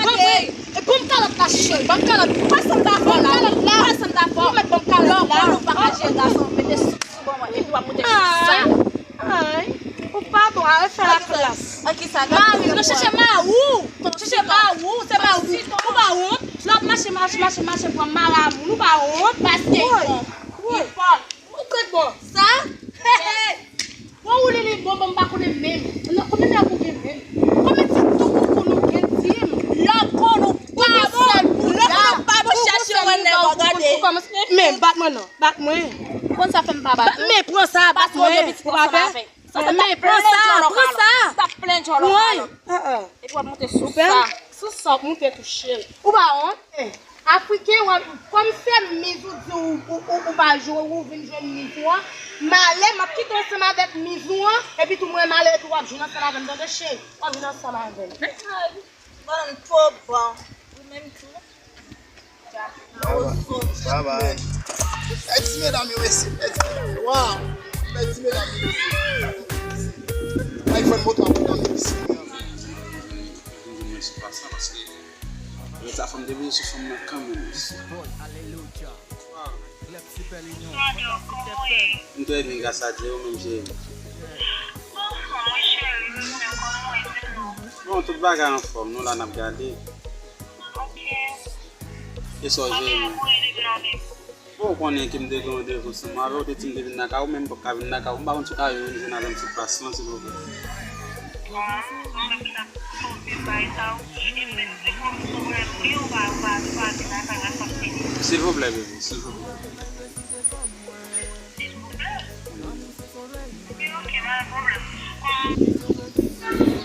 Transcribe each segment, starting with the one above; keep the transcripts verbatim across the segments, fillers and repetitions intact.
gade. Ban m kalòt la, cheri. Ban m kalòt. Wè sa m ta fè w la. Wè sa m ta fè w. Ou mèt ban m kalòt la. Lòkòl ou pa ka jere gason, mete sou, sou ban mwen. Epi w ap moute sou sa. Ay, ay. Ou pa bon, al fè laklas. An ki sa? Mari, nou chèche mari w. Chèche mari w, se mari w. Ou pa wont? Lè w ap mache, mache, mache, mache, pran mari a moun, ou pa wont? Paske li fò. Li fò. Ou trèt bon. Sa? Bon, ou li, li bon, bon, m pa konnen menm. Non, konbyen nèg ou gen menm? Konbyen ti tou koukou nou gen, di m? Lòkòl ou pa bon. Lòkòl ou pa bon, chèche yon nèg, gade. Men, bat mwen non, bat mwen. Ou konn sa fè m pa bat ou? Men, pran sa, bat mwen. Ou pa pè? Men, pran sa, pran sa. Ou t ap plenn djòl ou kalòt. Epi w ap moute sou sa. Sou sa, w ap moute touche l. Ou pa wont? Afriken, w ap, kòm se miz ou di ou, ou, ou, ou pa jwe, ou vin jwenn miz ou an, m ale, m ap kite w ansanm avèk miz ou an, epi tou mwen m ale, epi w ap jwenn ansanm avè m, tande cheri, w ap jwenn ansanm avè m. Bann fo ban, ou menm tou. Bye bye. Fè ti medam yo mesye, fè ti medam yo. Waw. Fè ti medam yo mesye. Ay, fò n montre yon medam yo mesye. Mwen sou pa sa paske lòt sa fanm te vini sou fanm nan kanmenm. M trè byen, gras a Dye, ou menm cheri? Bon, tout bagay anfòm, nou la n ap gade. E sa w jere menm? Bon, ou konnen ke m te gen randevou ansanm avè w, ou te di m te vin lakay ou, men m pap ka vin lakay ou. M pa konn si w ka vin jwenn avè m sou plas lan, silvouplè. Silvouplè, bebe, silvouplè.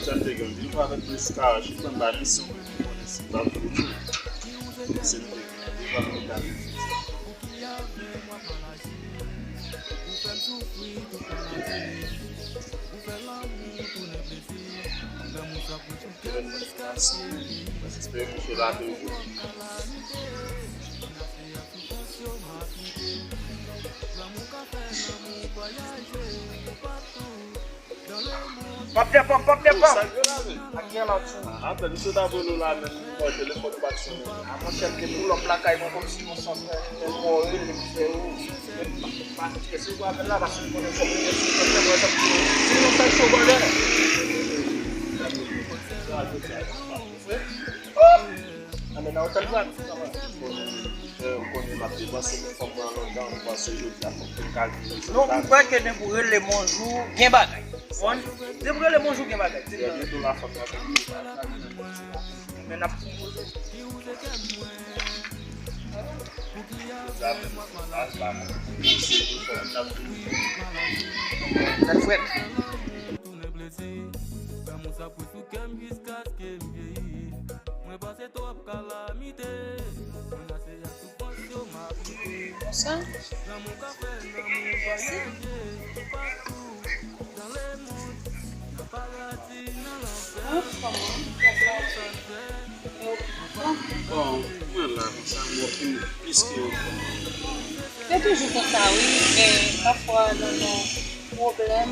Sa m te gen, m viv avèk Prisca, chak lè m ba misyon, m konnen si m pa vle tou. Se m te gen, m viv avèk Prisca. Mwen espere misye la toujou. Pap de pòm, pap de pòm. Sa k gen la menm? Ak gen la tou. Ah, apèl misye ta vole la menm, telefòn ou pa t sonnen. Ah, monchè, m te pull up lakay mwen kòmsi yon sans mwen, mwen mò rele misye ou. Mwen pa, pa, kiyès ou apèl la, paske m konnen fòk mwen gen sou tèt mwen, se yon sèl cho bòdè. Anben nan otèl mwen. Ou konnen m ap depanse pou fanm nan lontan, m panse jodi a fòk m ka gen rezilta. Non, m kwè ke depi w rele m yon jou, gen bagay. Konprann? Depi w rele m yon jou, gen bagay. Trè byento la fanm nan. Men n ap fini koze. Sa menm, al ba mwen. Tèt frèt. Konsa? Anfòm, wi. Bon, mwen la konsa, m wè plis ke yon fanm. Se toujou konsa, wi. E pafwa, nan yon pwoblèm,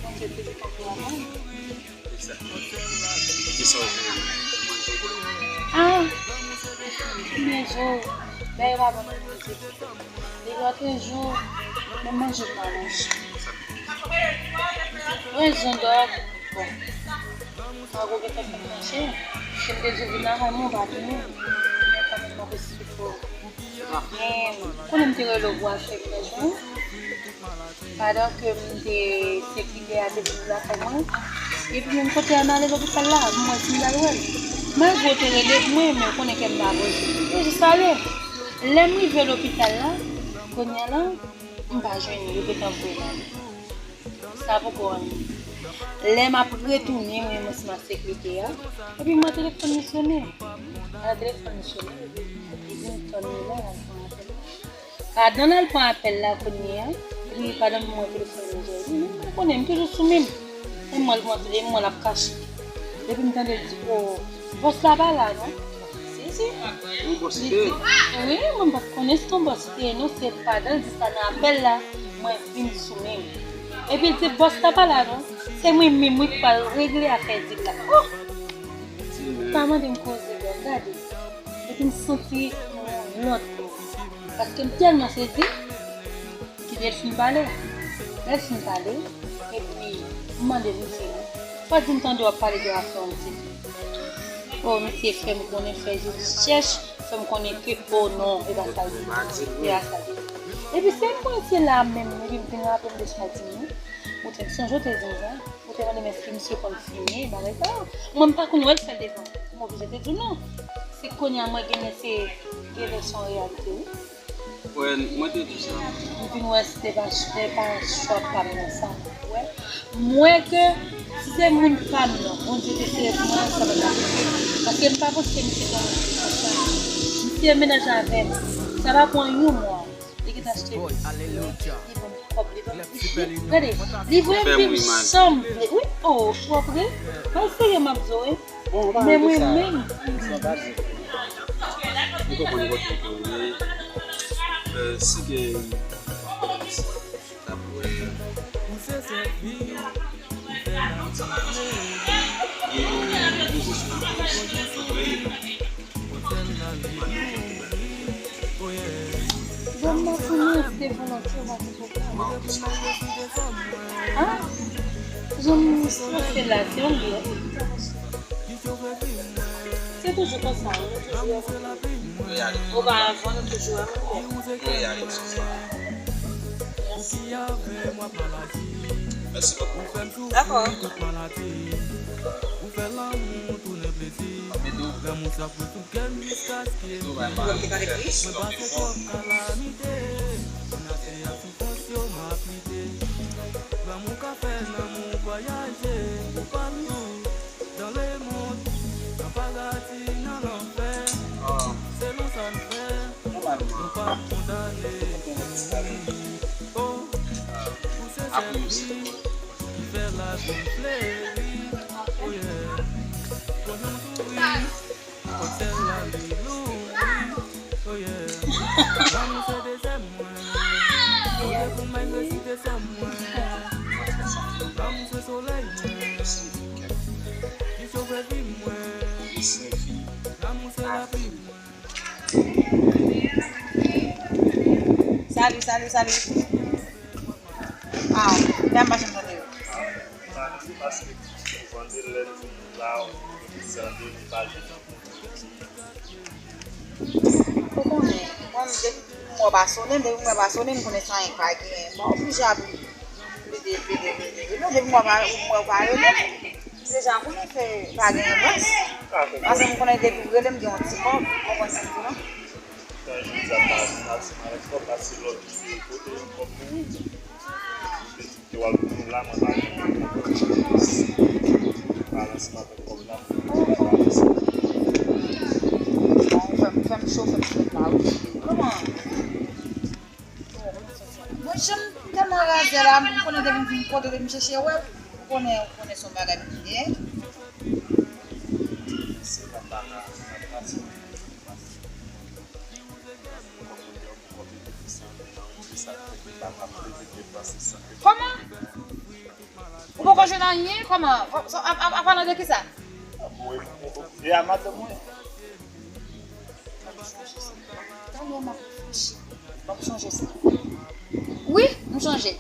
Bondye toujou konprann mwen. Kisa? Kisa w vle manje? Ah! Premye jou, lè yo pa ban mwen manje. Li lòt jou, mwen manje pa manje. Rezon dòk, bon. Mago gentan fè m mache. Si m te di w vin lakay mwen, ou pa vini. Men kanmenm, m ap esplike w. Men, ou konnen m te rele w pou al fè vin jwenn. Pandan ke m te sekilye a te vin lakay mwen, epi menm kote a m ale lopital la, m wè si m pral wè l. Malgre w te rele mwen, men w konnen kè m pa poze. Mwen jis ale. Lè m rive lopital la, kounye a la, m pa jwenn li, yo gentan voye l ale. Sa poko anyen. Lè m ap retounen, mwen menm ansanm ak sekirite a, epi m wè telefòn li sonnen. Lè telefòn li sonnen, li di m tann li la, l al pran apèl la. Pandan l al pran apèl la kounye a, li pandan m wè telefòn nan men l, li menm mwen konnen, m toujou sou menm. Mwen mwen l pran apèl, mwen l ap kache. Depi m tande l di, o, bòs la pa la non. Si, si. Yon bòs li te ye. Wi, mwen m pa t konnen se yon bòs li te ye non, se pandan l di sa nan apèl la, mwen vin sou menm. Epi l di bòs la pa la non, se mwen menm wi k pral regle afè dil la. Oh! Pa mande m koze bò, gade. Epi m santi yon lòt bò. Paske m tèlman sezi, m kite l fin pale. Lè l fin pale, epi m mande misye, fò di m tande w ap pale de afè yon ti fi. O, misye fè m konnen, fè je l chèch, fè m konnen ke, o non, e pa sa l di. E pa sa l di. Epi se mwen se la menm, epi m vin raple m de sa l di m wi. Ou te sonje w te di m sa. Ou te mande m èske misye konn fimen, bagay sa yo. Mwen m pa konn wè l fè l devan. M oblije te di w non. Se kounye a mwen gen se, gen se yon reyalite wi. Wè, mwen te di sa. M vin wè se te pa, se pa chwa pa m nan sa. Wè. M wè ke si se moun pa m nan, Bondye te sere pou mwen, sa pa t ap rive. Paske m pa panse misye te yon moun konsa. Misye mennaj avè m. Sa pa pran yon mwa. Li gentan achte. Li ban m kòb, li ban m. Gade, li voye m viv jan m vle. Wi, o, w ap ri? Mwen serye m ap di w wi. Men mwen menm. Ou konprann kote w ye. Si gen, Bon, m ap konnen se volonte w pa te konprann. Ah? Jan m panse la, se yon lye. Se toujou konsa, wi, toujou konsa. Oparavan, nou toujou wè moun bèl. Mèsi bokou. Dakò. Mwen te pale plis. Ah, nòmalman, mwen te pale plis. Ah, apre yo se Salut, salut, salut. Ah, dam pa janm tande yo. Paske souvan de lè nou la, ou tande li pa janm. Ou konnen, mwen, depi m wè pa sonnen, depi m wè pa sonnen, m konnen se anyen k pa genyen. Mwen oblije ap plede, plede, plede rele. Depi m wè pa, m wè ou pa rele, m deja konnen se pa genyen brans. Paske m konnen depi w rele m, gen yon ti kòb, ou konprann sa m di w lan? Tan jodi a, pa, pa, pa, pa, se lòt ki kote yon kòb pou ou. Ke w ap vini la, mwen pa gen pwoblèm. Balans m avèk kòb la, mwen pa gen balans. Bon, fè m, fè m cho, fè m cho pa wi. Kòman? Mwen janm tèlman razè la, m konnen depi m vin kote, depi m chèche wè w, ou konnen, ou konnen se yon bagay m genyen. Se pa bagay, se pa ti. Kòman? Ou poko jwenn anyen? Kòman? Kò-, so, ap, ap, ap pale de kisa? E a madanm mwen. Talè m ap reflechi. M ap chonje sa. Wi, m chonje.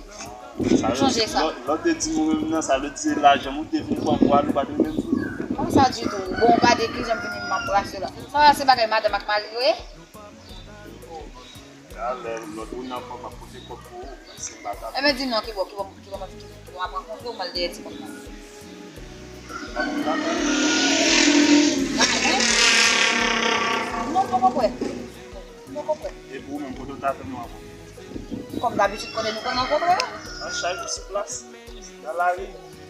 M chonje sa. Lè w te di m ou menm nan, sa vle di se lajan m ou te vin pran pou al ou pa t renmen m tou. Kòm sa ditou? Bon, gade kijan m vini m ap brase la. Sa se bagay madanm ak mari yo ye? Talè lòt ou nan fòm ap pote kòb pou ou, se pa ta. Enben di non, ki bò, ki bò, ki bò, ki bò m ap rankontre ou m al dèyè ti kòb la. Gade. Non, m poko prè. M poko prè. E pou ou menm, kote w ta tann nou ankò? Kòm dabitid, kote nou konn rankontre yo. Nan chay nou sou plas, nan lari.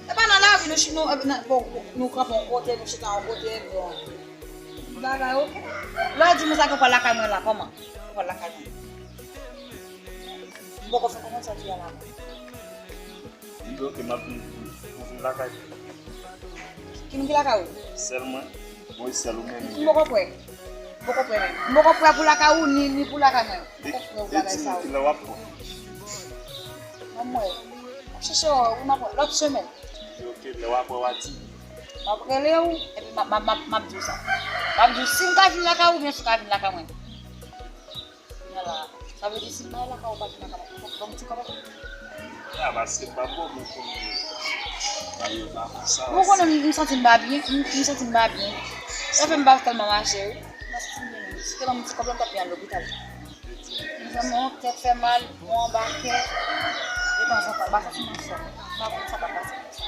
E pa nan lari, nou, chi- nou, e, nan, bon, nou kanpe yon kote, nou chita yon kote, bon. Bagay, oke. Lè w di m sa ke w pral lakay mwen la, kòman? Ou pral lakay mwen. M poko fè konprann sa w di a la. Li di, oke, m ap vin pou vin lakay. Ki moun ki lakay ou? Sèl mwen. Mwen sèl ou menm. M poko prè. M poko prè menm. M poko prè pou lakay ou, ni, ni pou lakay mwen. M poko prè pou bagay sa yo. Kilè w ap pran? Ban m wè. M ap chèche w, wi, m ap wè. Lòt semèn. Li di, oke, lè w ap wè, w a di. M ap rele w, epi m ap, m ap, m ap, m ap di w sa. M ap di w si m ka vin lakay ou, oubyen si w ka vin lakay mwen. Kounye a la, sa vle di si m pa lakay ou, ou pa vin lakay mwen, fòk ban m ti kòb ankò. Ya, paske m pa bon, mwen konnen bagay yo pa konsa. Ou konnen m, m santi m pa byen, m, m santi m pa byen. Sa fè m pa tèlman mache, wi. M pa santi m byen, non. Si te ban m ti kòb la, m t ap byen al lopital. Mezanmi, yon tèt fè mal, yon anba kè, detanzantan, m pa santi m anfòm. M pa konn sa k ap pase konsa.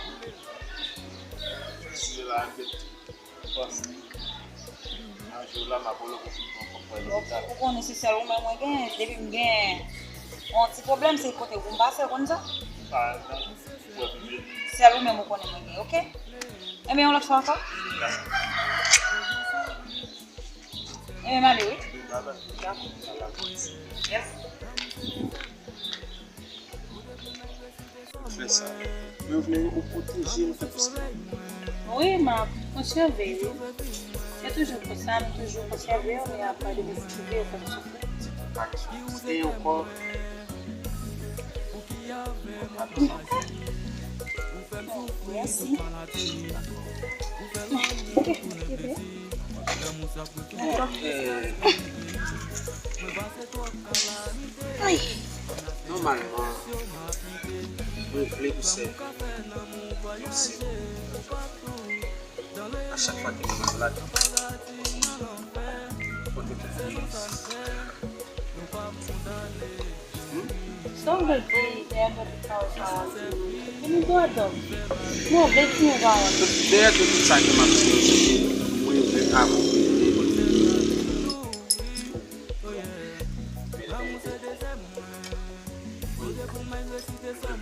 Ou konnen se sèl ou menm mwen gen. Depi m gen yon ti pwoblèm, se kote ou pou m pase, ou konn sa? Sèl ou menm ou konnen mwen gen, oke? Enben, yon lòt fwa ankò. Enben, m ale, wi. Dakò. Yes. Fè sa. Mwen vle ou pwoteje m tou plis. Wi, m ap konsève, wi. Se toujou konsa, m toujou konsève w, men apre depi m kite w, fè m soufri. Gen ankò. Mèsi. Nòmalman, mwen vle pou sèvi yon sèvi. A chak fwa ke mwen malad, pote konfyans. Sa w vle di dèyè tout sa w sa a? Vini dwat dan m. Non, vle di nou pa wè. Dèyè tout sa ke m ap di yo, se ke mwen vle akonpli.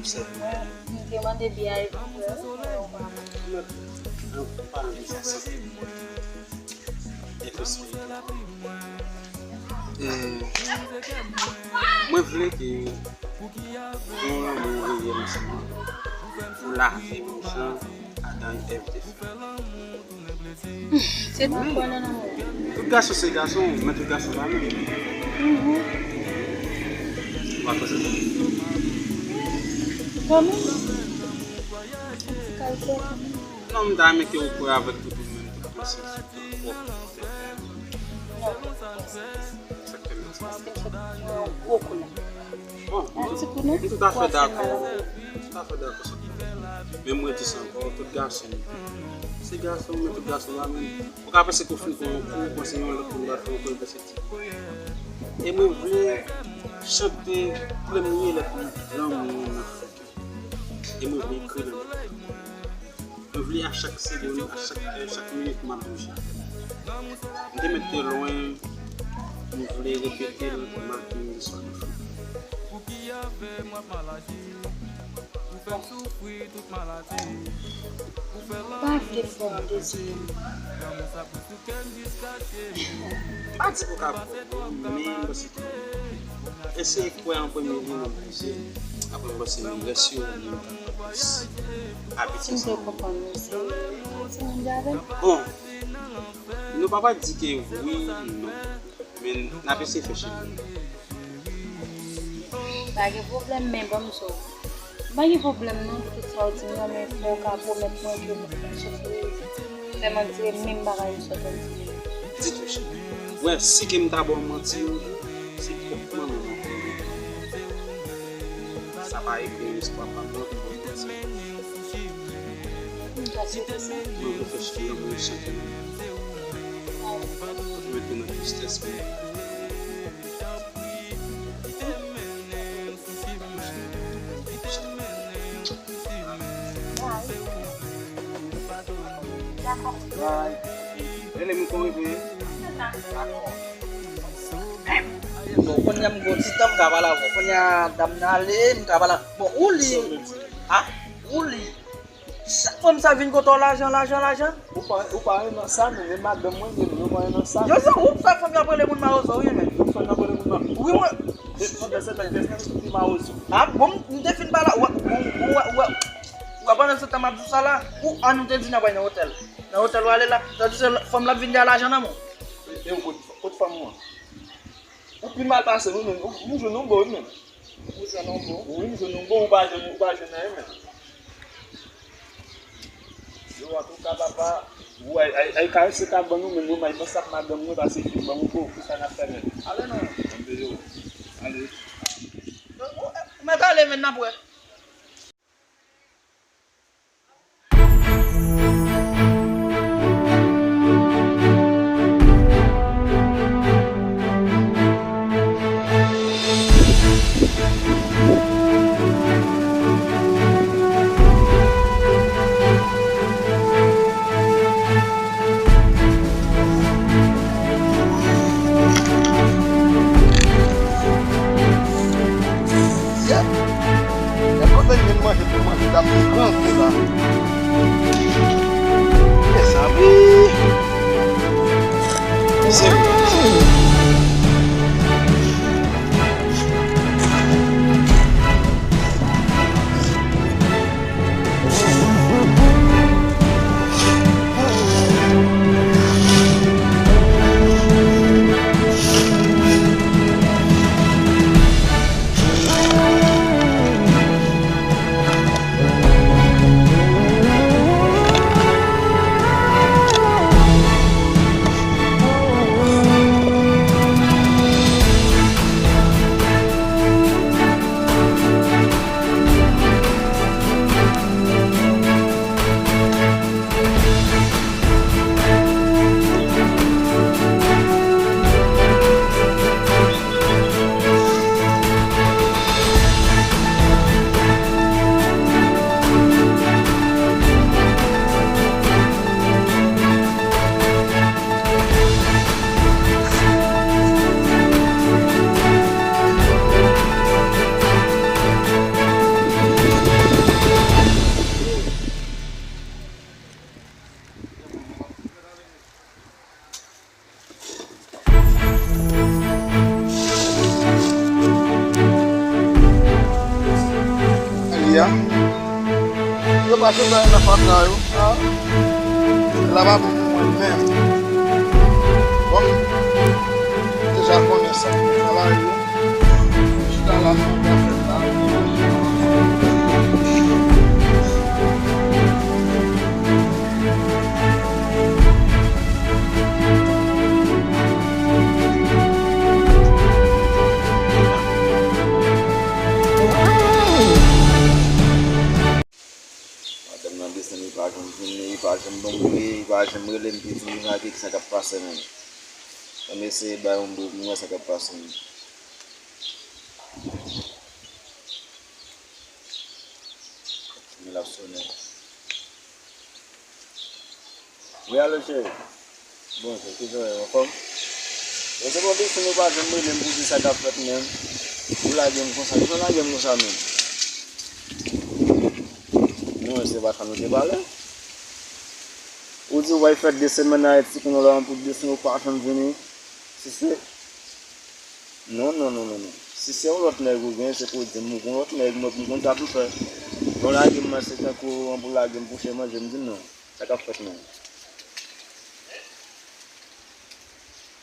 Mwen, m te mande biyay pou frè w, ou pa. Mwen, mwen pale de sa, se Entospirite. E, mwen vle ke yon lanmou reyèl ansanm pou lave menm jan Adan e Èv te fè. Se tou kwè nan lanmou. Tout gason se gason, men tout gason pa menm. Mhm. Ou pa panse sa? Kanmenm. Yon ti kalkè kanmenm. Non, m ta renmen ke ou kwè avèk tout ou menm, tout konsyans ou, tout kò. Non, tout konsyans. Paske m sot pran yon gwo kou la. Bon, yon ti kou non. M toutafè dakò. M toutafè dakò sa. Men mwen di sa ankò, tout gason se gason, men tout gason pa menm. Ou ka panse ke w fin pran yon kou, ou panse yon lòt moun pral fè yon kou, ou panse ti kou. E mwen vle chante premye lèt lanmou an nan fòk. E mwen vle ekri nan lèt. Mwen vle a chak segonn, a chak è, chak minit m ap bouje. M te mèt te lwen, m vle repete l maten, swa nan fè. Pa vle fè yon dezyèm. Pa di pou ka bon, men m panse ke eseye kwè an premye li nan Bondye. Apre m panse rès yo, li ka plis. Abitye sa. Bon, nou pa pral di ke wi, non. Men n ap eseye fè chita. Pa gen pwoblèm, men ban m di w. M pa gen pwoblèm non pou tout sa w di m nan, men fò w ka pwomèt mwen ke m p ap soufri, fè m andire menm bagay ou sot andire. Ditou, cheri. Mwen, si ke m ta ba w manti, se pwòp manman m ap fè m. Sa pa egziste, papa m nan pou ba w manti. M ta swete sa. Mwen, mwen fè cheri nan mwen chante. Mwen te nan tristès, men Bye. Rele m kon regle. Dakò. Bon, kounye a m gen yon ti tan m ka pale avè w. Kounye a dam nan ale, m ka pale. Bon, ou li. Ah, ou li. Chak fwa m sa vin kote w, lajan, lajan, lajan. Ou pa, ou pa renmen sa, men, men madanm mwen, men, yo pa renmen sa. Yo, se ou k fè fanm yo ap rele moun mawozo, wi, men. Fanm yo ap rele moun mawozo. Wi, mwen. Pandan se tan, pèsonn ki mawozo. Ah, bon, m te fin pale, ou, ou, ou, ou, ou, pandan se tan m ap di w sa la, ou, an nou te di n ap al nan otèl. Nan otèl w ale la, tandis ke fanm la ap vin di a lajan nan men w. E, e, ou kot, kot fanm ou an? Ou pi mal pase, wi, men, ou, ou jwenn yon bon, wi, men. Ou jwenn yon bon. Wi, m jwenn yon bon, ou pa jwenn, ou pa jwenn anyen menm. Yo, antouka, papa, ou ay, ay, ay, karese ka ban nou, men mwen, mwen, mwen, sa k madanm mwen, pase fi ban mwen, pou, pou sa n ap fè menm. Ale non. Anbe yo. Ale. Ou, ou, ou mèt ale, men n ap wè. Yep. Lè kote vin manje pou manje, t ap vin gran kou la. Mezanmi. Se Yo pa sot nan fatra yo. Ah. La pa bon pou mwen menm. Bon, deja konnen sa. Ala yo. Chita la, fè yon afè la. Madanm nan desann, li pa janm vini, li pa janm ban m ri, li pa janm rele m pou di m sa, ki sa k ap pase menm. Ann eseye bay yon bout, m wè sa k ap pase menm. Men l ap sonnen. Wi, alo, cheri. Bon, cheri, kijan w ye, anfòm? Bon, se bon, desann, ou pa janm rele m pou di sa k ap fèt menm. Ou lage m konsa. Kijan w lage m konsa menm? Nou, se pa sa nou te pale. Ou di w al fè de semèn Ayiti, kounye a la, pou desann, ou pa janm vini. Si se Non, non, non, non, non. Si se yon lòt nèg ou gen, se pou w di m ou gon lòt nèg, mwen pou m konn sa pou fè. Bon, lage m, se tankou an pou lage m kouche manje, m di non. Sa k ap fèt menm?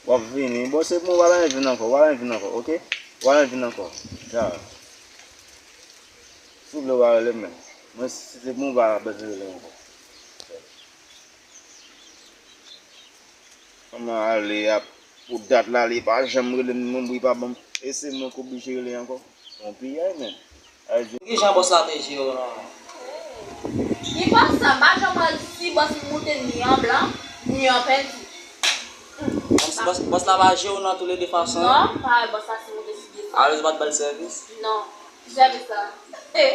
W ap vini. Bon, se bon, w a la vin ankò, w a la vin ankò, oke? W a la vin ankò. Tchao. Si w vle w pa rele m menm. Mwen si se pou mwen w pa bezwen rele m ankò. Kòman ale ap pou dat la li pa janm rele m non pou li pa ban m. E se mwen k oblije rele ankò. Bon piyay menm. Kijan bòs la te jere w nan? Li pa sa, m pa janm wè l si bòs moute ni an blan, ni an pèdi. Kòmsi bòs, bòs la pa jere w nan toulede fason? Non, m pa wè bòs la si moute si desann. Alòs ou pa t ba l sèvis? Non. Ki sèvis sa? He!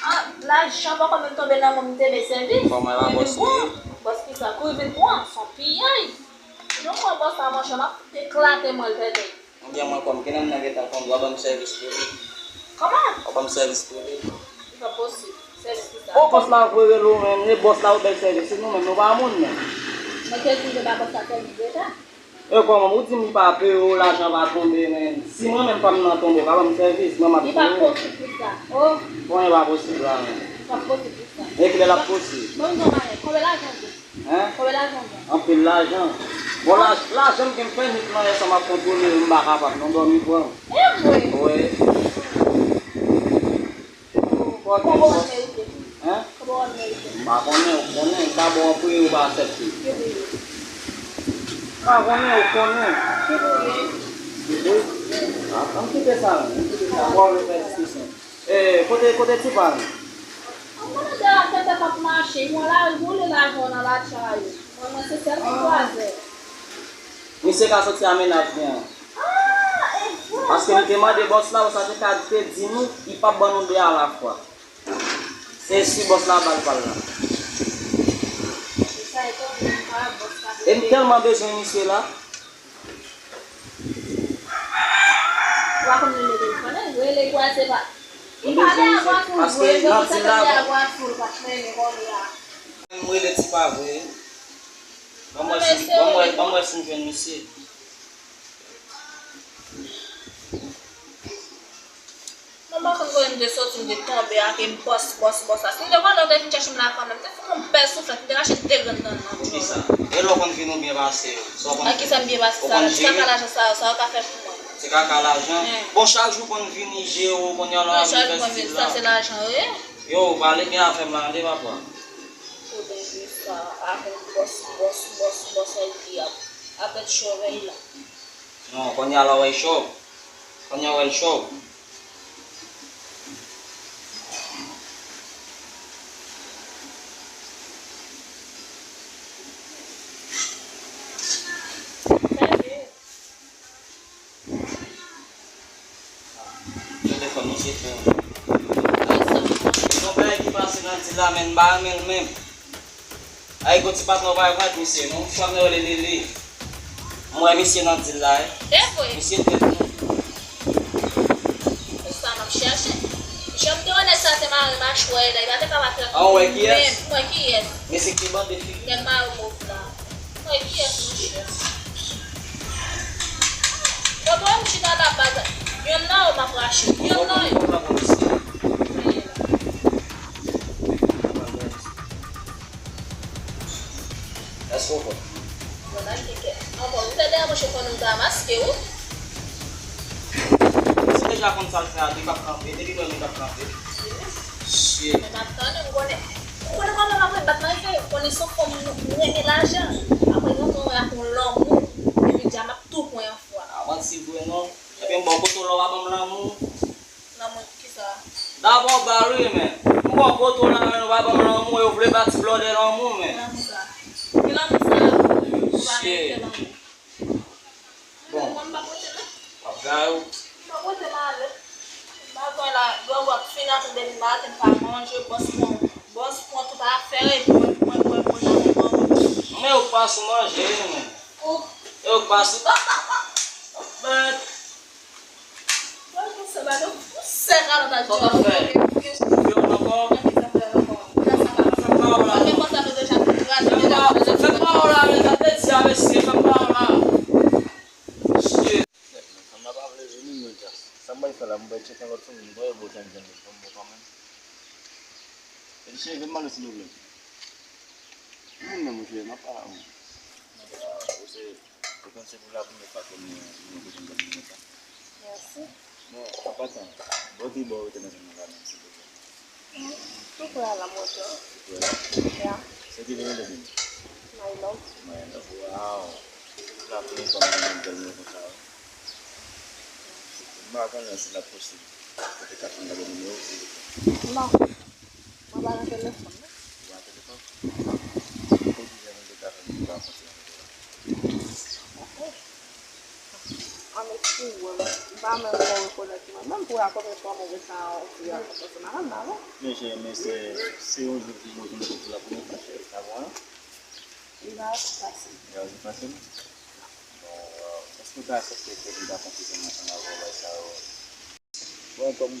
Ah, lajan poko menm tonbe nan men m te bay sèvis. Kòman e pa bòs li ye? Bòs kisa? Kou vin pran, se yon piyay. Jan w wè bòs la monchè, m ap eklate mwen l tètèy. Ebyen mwen kòm, gen nan nou gentan konn, w a ban m sèvis pou li. Kòman? W a ban m sèvis pou li. Li pa posib. Sèvis pou sa. O bòs la vre rele w menm, e bòs la ou bay sèvis, se nou menm, nou pa moun menm. Mwen te di m te ba bòs la sèvis deja. E kòman, ou di m li pa peye w, lajan pa tonbe, men si mwen menm pa m nan tonbe, w ka ban m sèvis, mwen m ap di w. Li pa posib pou sa. Oh. Bon, e pa posib la menm. Li pa posib pou sa. E kilè l ap posib? Bon, bon, bon, konbyen lajan w gen? Hein? Konbyen lajan w gen? Anpil lajan. Bon, laj-, lajan m gen m fè nèt nan yè sa m ap kontwole, m pa kapab non, dòmi pran m. E vre? Wi. Konbyen w merite? Hein? Konbyen w merite? M pa konnen, ou konnen, sa bon pri ou pa aksepte. Ki pri? M pa konnen, ou konnen. Ki pri? Ki pri? Ah, ann kite sa, ann kite sa. Bon, nou fè diskisyon. Eh, kote, kote Tipa? Mwen mande a tèt ap mache, mwen la boule lajan nan latchay. Mwen, mwen se sèl mwen kwaze. Misye ka soti a mennaj li an. Ah, e vre. Paske li te mande bòs la, bòs la te ka te di nou, li p ap ban nou de alafwa. Se si bòs la ba l pa l la. E m tèlman bezwen misye la. Ou pa konn nimewo telefòn, rele pou al se pa. Li pale a vwa sou vre, se pou sa ke li a vwa sou, l pa t rele kounye a. M rele Tipa vre. Ban m wè si, ban m wè, ban m wè si m jwenn misye. Mwen pa konn kote m te soti, m te tonbe ak e bòs, bòs, bòs la. Si m te konnen w te vin chèche m la kanmenm, m te fè yon bèl souflèt, m te rache de grenn dan nan. Poukisa? E lè w konn vin ou byen pase yo? Sa w konn fè? Ak kisa m byen pase sa la? Ti kaka lajan sa yo, sa yo ka fè pou mwen? Ti kaka lajan? Bon, chak jou konn vini jere w, kounye a la w ap vin fè stil la. Sa se lajan yo ye. Yo, pale byen avè m la tande papa. Kote m vin sa avè bòs, bòs, bòs, bòs, epi ap, ap bèt chòvèy la. Non, kounye a la w wè l chòv. Kounye a w wè l chòv. Telefòn misye fè. Yon bagay ki pase nan dil la, men m pa renmen l menm. Ay, gon ti patnè w pa vre ak misye, non? Fò m rele Lili. M wè misye nan dil la, wi. E vre? Misye tèt nou. Se sa m ap chèche. Jan m te wè nèg sa te mare machwè la, li pa te ka pa trè. An, w wè kiyès? Menm, m wè kiyès. Mesye ki bande figi. Nèg mare mòv la. M wè kiyès, monchè. Yo, bon, m chita la baz. Yonn nan yo m ap rache. Yonn nan yo. Èske w kwè? Bon, nan li te kè. Ankò, ou te dèyè mwen, chofè nou ta maske, wi. Misye deja konn sa l fè a, li p ap kanpe. Depi lè li p ap kanpe. Shit. Men m ap tann, m konnen. Ou konnen kòman m ap rebat nan fè, ou konnen se yon fanm m renmen lajan. Apre yon tan, wè ak yon lanmou, epi dja m ap tou pran yon fwa. A, manti vre non. Epi m bò kote w la, w pa ban m lanmou. Lanmou kisa? Dabò ba wi, men. M bò kote w la, men ou pa ban m lanmou, yo vle bati blòdè lanmou, men. Lanmou sa. Ki lanmou sa? Ou pa merite lanmou. Bon. Mwen m pa pote non. W ap gaye w. M pa pote male. M pa kwè la, dwòg w ap fini ak depi maten m pa manje, bòs pran, bòs pran tout afè, epi mwen, mwen, mwen, mwen, mwen, mwen. Men yo k pa sou manje, men. Ou. Yo k pa sou. Mwen. Mwen pou se ba nou pou sè kalòt ak djòl. Sa w t ap fè? Ou fè yon ankò? Fè m pa w la. Fè m pa w la, men sa te di a mesye, fè m pa w la. Shit. Sa m pa vle vini, mwen, sa. Sa m bay fè la, m bay tcheke yon lòt fanmi, m pa wè bò sa m jwenn li, fè m bon kanmenm. E cheve m ale, silvouplè. Mwen menm, cheve, m ap pale ak mwen. Ou se, ou konn se pou la premye fwa ke nou, nou kote m bat mwen sa. Mèsi. Men, an pasan, bò ki bò ou te nan zòn nan la menm, silvouplè? Tou prè a la, mwen pè. Tou prè a? Ya. Se ki vin depi? My love. My love, wow. Frape kòm nan bèl mwen konsa, wi. M pa konnen si l ap posib. Ou te ka fè m gade nimewo, silvouplè? Non. Mwen pa nan telefòn, non. Ou pa nan telefòn? Pou ki jan nou te ka fè m rakonte yon bagay? An eskize m, m pa menm ko rekonèt mwen menm pou la premye fwa mwen wè sa yon fi rakonte se madanm nan, non. Men cheri, men se, se yon jou pou mwen vin kote la premye fwa, cheri, sa va? Li pa fasil. Li pa fasil? Bon, èske w ta aksepte ke m ta konfese m ansanm avè w bagay sa yo? Bon, kòm,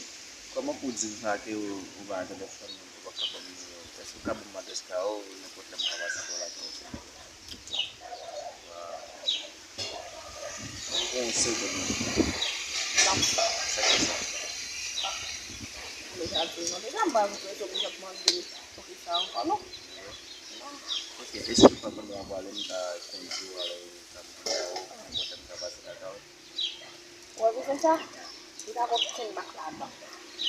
kòman pou w di m sa ke ou, ou pa nan telefòn, ou pa ka ban m nimewo? Èske w ka ban m adrès kay ou, nenpòt lè m ka pase bò lakay ou sou nimewo? Waw. Ban m yon segonn non. Sa ki sa? Deja di non, deja m pa bezwen oblije ap mande poukisa ankò non. Ok, e si w pa konn w ap pale, m ka kondui w alè, m ka mande w, nenpòt lè m ka pase lakay ou? Ou wè koze sa? Li pa gen okenn mak ladan.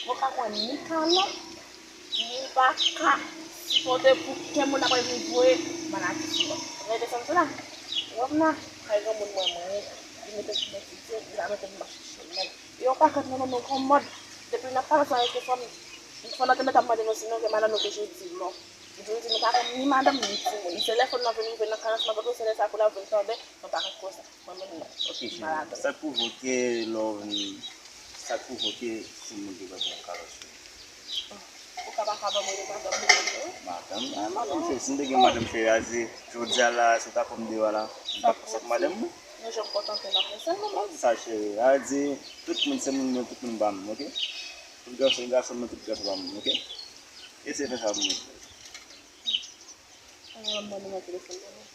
Mwen pa kwè ni kalan, ni li pa ka sipòte pou kè moun ap vin voye maladi sou mwen. Ou wè desann sou la? Ou wè m la? Kay granmoun mwen, mwen ye. Li mete m nan pidye, li pa mete m mache chèlèn. E yon pakèt moun nan yon granmòd. Depi n ap pale ansanm avèk yon fanm, yon fanm nan te mèt ap mande nou si nou gen madanm, nou toujou di non. Li toujou di nou pa gen ni madanm, ni timoun. Se lè fanm nan vin rive nan kay ansanm avèk nou, se lè sa pou l ap vin tande, nou pa gen koze. Mwen menm non. Ok, cheri. Sa k pwovoke lè w vin, sa k pwovoke timoun te pral pran kalòs ou? Ou ka pa ka ban mwen yon madanm pou mwen, non? Madanm? Ah, madanm cheri, si m te gen madanm cheri, a di, jodi a la, si w ta pran m deyò a la, m p ap kouche ak madanm mwen? Yon jan m kontante m ap fè sèlman, non? Pa di sa, cheri. A di, tout moun se moun mwen, tout moun pa m, ok? Tout gason, gason mwen, tout gason pa m, ok? Eseye fè sa pou mwen, cheri. An, ban m nimewo telefòn mwen non.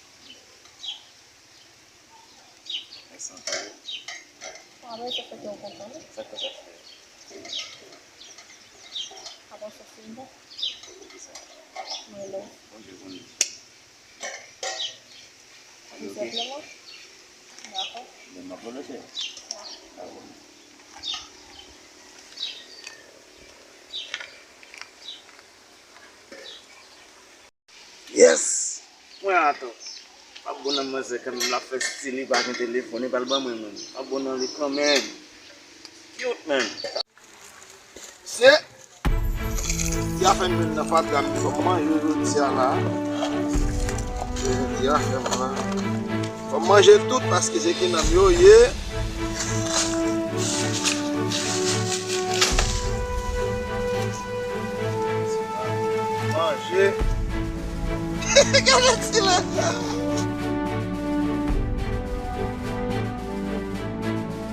Mèsi anpil. Apre, se fè ke w kontan, wi. Sa k fè sa, cheri? Apre, se fin bon. Poukisa? Mwen lè. Bondye konnen. Tou senpleman. Dakò. Men m ap volote. Dakò. Yes! Mwen atò. M ap bon nan manzè kanmenm, l ap fè stil, li pa gen telefòn, li pral ban mwen menm. M ap bon nan li kanmenm. Cute, man. Se ti afè m jwenn nan fatra m, fò m manje jodi a la. Se ti afè m la. Fò m manje tout paske se kinan m yo ye. Manje. Gade ti la.